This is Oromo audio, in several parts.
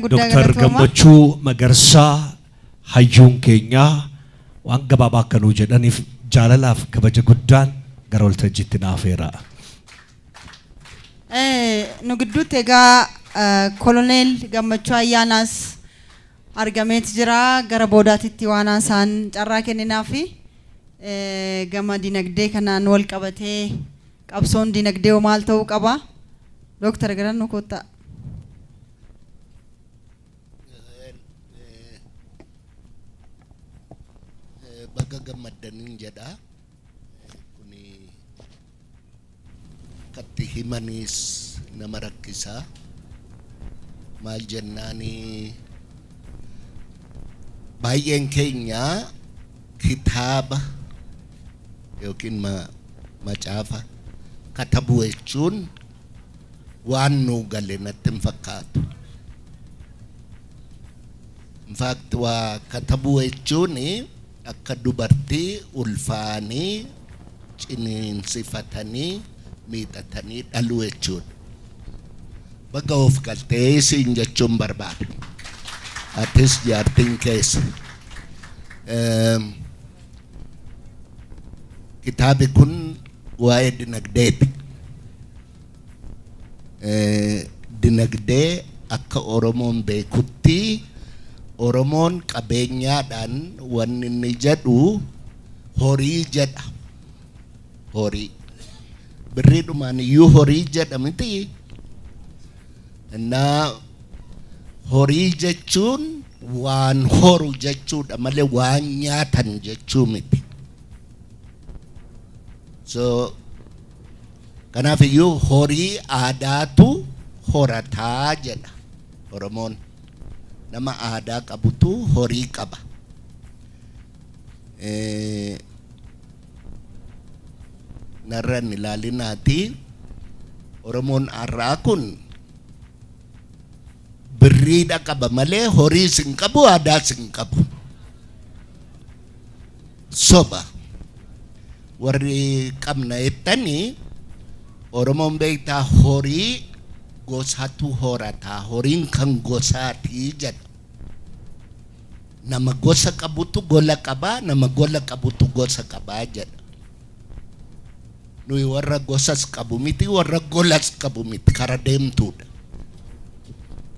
Guddaa Dooktar galatooma. Gammachuu Magarsaa hayyuun keenyaa waan gabaabaa akka nuu jedhaniif jaalalaaf kabaja guddaan gara waltajjiitti naafeera. Nu gidduutti egaa Koloneel Gammachuu Ayyaanaas argameeti jira. Gara boodaatitti waan haasaan carraa kenninaafi gama dinagdee kanaan wal qabatee qabsoon dinagdee hoo maal ta'uu qaba? Dooktar, gara nu kottaa. Baga gammaddaniin jedha. Kuni akkatti himaniis nama rakkisaa. Maal jennaani, baay'een keenya kitaaba yookiin macaafa katabuu jechuun waan nuu gale natti hin fakkaatu. In fact, waa katabuu jechuun akka dubartii ulfaanii ciniinsifatanii miixatanii dhaluu jechuudha. Baga of galtee siin jechuun barbaada. Atis jaartiin keessa. Kitaabi kun waa'ee dinagdeeti. Dinagdee akka Oromoon beekutti, Oromoon qabeenyaadhaan wanni inni jedhu horii jedha. Horii. Birriidhumaan iyyuu horii jedha miti. Innaa horii jechuun waan horu jechuudha malee waan nyaatan jechuu miti. So kanaaf iyyuu horii aadaatu horataa jedha Oromoon. Nama aadaa qabutu horii qaba. Narra hin ilaalinaati. Oromoon har'aa kun birriidha qaba malee horiis hin qabu, aadaas hin qabu. Soba. Warri qabna jettanii, Oromoon beektaa, horii gosatu horataa, horiin kan gosaatii jedha. Nama gosa qabutu gola qabaa, nama gola qabutu gosa qabaa jedha. Nuyi warra gosas qabu miti, warra golas qabu miti, kara deemtuudha.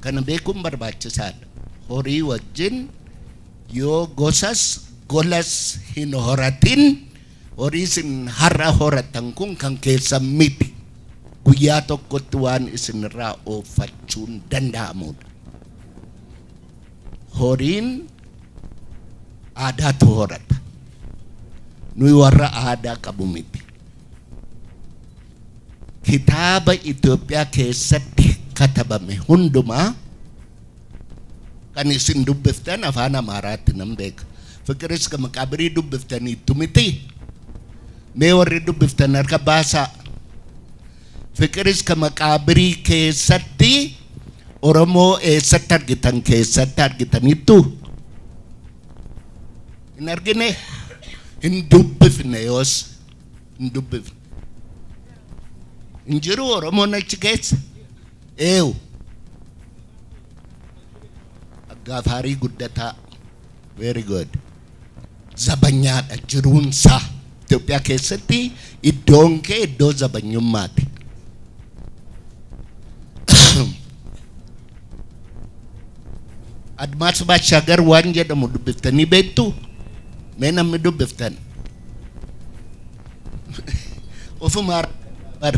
Kana beekuun barbaachisaadha. Horii wajjin yoo gosas golas hin horatin, horii isin har'a horatan kun kan keessan miti. Guyyaa tokkotti waan isinirraa ooffachuun danda'amudha. Horiin aadaatu horata. Nuyi warra aadaa qabu miti. Kitaaba Itoophiyaa keessatti katabame hundumaa kan isin dubbiftan afaan Amaaraatti nan beeka. Fiqir iska Maqaabirii dubbiftaniittu miti? Mee warri dubbiftan harka baasaa. Fiqir iska Maqaabirii keessatti Oromoo eessatti argitan? Keessatti argitaniittu? Hin argine? Hin dubbifne yoos, hin dubbifne. Hin jiru Oromoon achi keessa? Eewu. Aggafaarii Guddataa. Very good. Zabanyaadha jiruunsaa. Itoophiyaa keessatti iddoon kee iddoo zabanyummaati. Admaas Baashaagar waan jedhamu dubbiftanii beektu? Mee namni dubbiftan? Ofuma bar.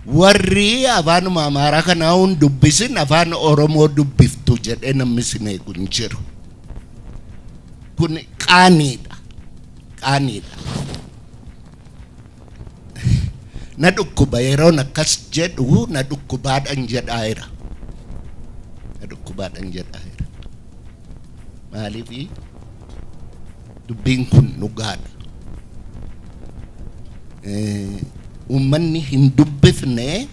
Warri afaanuma Amaaraa kanaa hun dubbisin afaan Oromoo dubbiftu jedhee namni isin eegu hin jiru. Kun qaaniidha. Qaaniidha. Na dhukkuba yeroon akkas jedhu, na dhukkubaadhaan jedhaa jira. Na dhukkubaadhaan jedhaa jira. Maaliifi, dubbiin kun dhugaadha. Uummanni hin dubbifne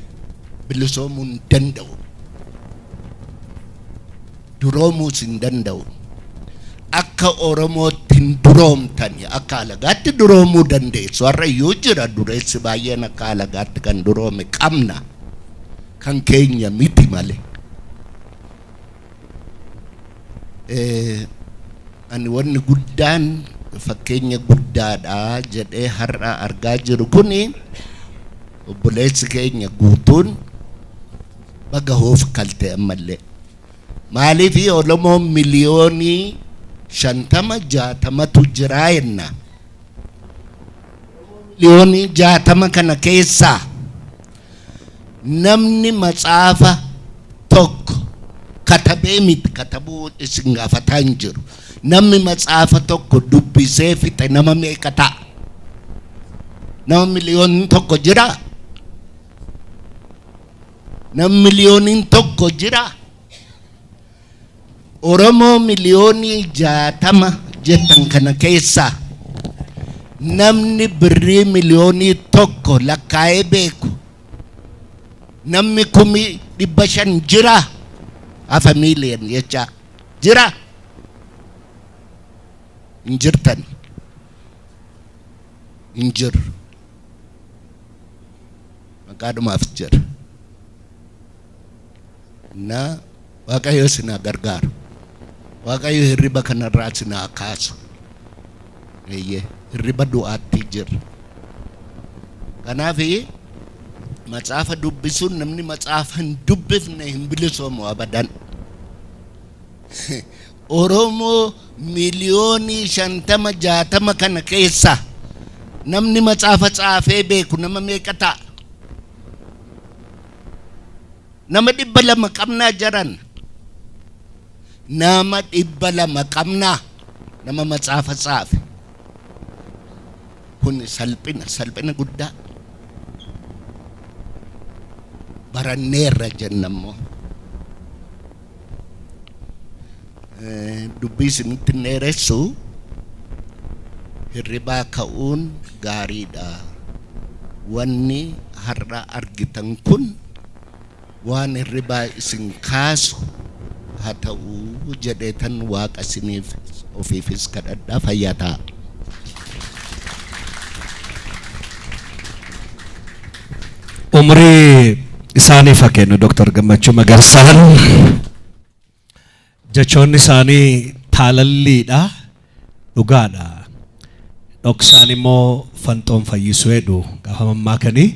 bilisoomuu hin danda'u. Duroomuus hin danda'u. Akka Oromootti hin duroomtani. Akka alagaatti duroomuu dandeessu. Har'a iyyuu jira dureessi baay'een akka alagaatti kan duroome qabna. Kan keenya miti malee. Ani wanni guddaan fakkeenya guddaadha jedhee har'a argaa jiru kuni obboleessi keenya guutuun baga hoof kalte ammallee. Maaliif Oromoon miliyoonii 50 60tu jiraa jenna. Miliyoonii 60 kana keessaa namni matsaafa tokko katabee miti, katabuu isin gaafataa hin jiru. Namni matsaafa tokko dubbisee fixe nama meeqa ta'a? Nama miliyoonni 1 jiraa? Nama miliyooniin 1 jiraa? Oromoo miliyoonii 60 jettan kana keessaa namni birrii miliyoonii 1 lakkaa'ee beeku namni 500,000 jira? Hafa miiliyoon jecha jira? Hin jirtan, hin jiru, maqaadhumaaf jira. Na Waaqayyo sinaa gargaaru. Waaqayyo hirriba kanarraa sinaa kaasu. Eeyyee, hirriba du'aatti jira. Kanaaf matsaafa dubbisuun, namni matsaafa hin dubbifne hin bilisoomu abadan. Oromoo miliyoonii 50 60 kana keessa namni matsaafa tsaafee beeku nama meeqa ta'a? Nama 200 qabnaa jaran. Nama 200 qabnaa nama matsaafa tsaafe. Kun salphina, salphina guddaa. Baranneerra jenna immoo. Dubbii isinitti hin dheeressu, hirribaa ka'uun gaariidha. Wanni har'a argitan kun waan hirribaa isin kaasu haa ta'uu jedheetan Waaqa isiniif ofiifis kadhadhaa, fayyaa ta'a. Umrii isaaniif haa kennu Dr. Gammachuu Magarsaan. Jechoonni isaanii taalalliidha, dhugaadha. Dhoksaan immoo fanxoon fayyisu jedhu gaafa mammaakanii.